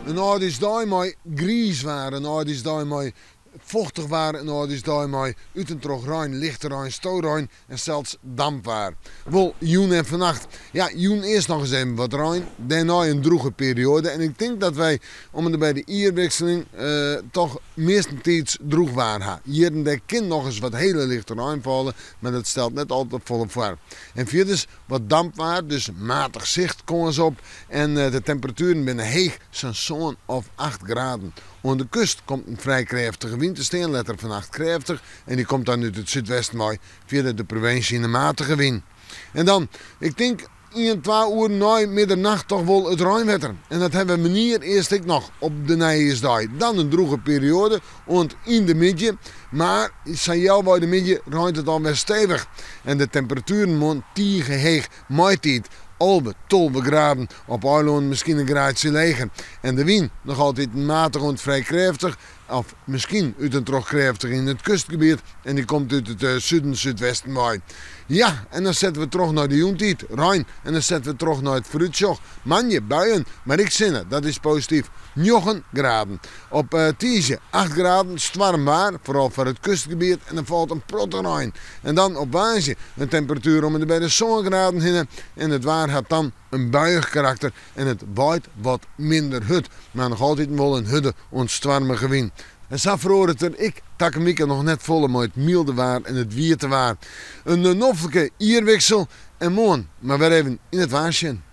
In âldjiersdei mei griis waar, in âldjiersdei mei fochtich waar, in âldjiersdei mei út en troch rein, lichte rein, storein en sels dampwaar. Wol jûn en fannacht. Ja, jûn earst noch ris even wat rein, dêrnei in drûge perioade en ik tink dat wy om en by de jierwikseling toch meastentiids drûch waar ha. Hjir en dêr kin noch ris wat hiele lichte rein falle, mar dat stelt net al te folle foar. En fierders wat dampwaar, dus matich sicht kâns op en de temperatueren binne heech, sa'n sân of acht graden. Oan de kust komt in frij krêftige wyn te stean, letter fannacht krêftich en dy komt dan út it súdwesten wei fierder de provinsje yn in matige wyn. En dan, ik tink ien, twa oeren nei middernacht toch wol it reinwetter. En dat hawwe we menear earst ek noch op de nijjiersdei. Dan in drûge perioade oant yn de middei. Mar sa healwei de middei reint it alwer stevich. En de temperatueren moarn tige heech. Maitiid 11, 12 graden, op eilânen miskien in graadsje leger. En de wyn noch altyd matich oant frij krêftich, of miskien út en troch krêftich yn it kustgebiet en dy komt út it suden, súdwesten wei. Ja, en dan sette we troch nei de jûntiid, rein, en dan sette we troch nei it foarútsjoch. Moandei buien, mar ek sinne, dat is posityf. Njoggen graden. Op tiisdei acht graden, stoarmwaar, foaral foar it kustgebiet en der falt in protte rein. En dan op woansdei in temperatuer om en by de sân graden hinne en it waar hat dan in buiïch karakter en it waait wat minder hurd, mar noch altiten wol in hurde oant stoarmige wyn. En sa feroaret der ek takom wike noch net folle mei it mylde waar en it wiete waar. In noflike jierwiksel en moarn mar wer even yn it waar sjen.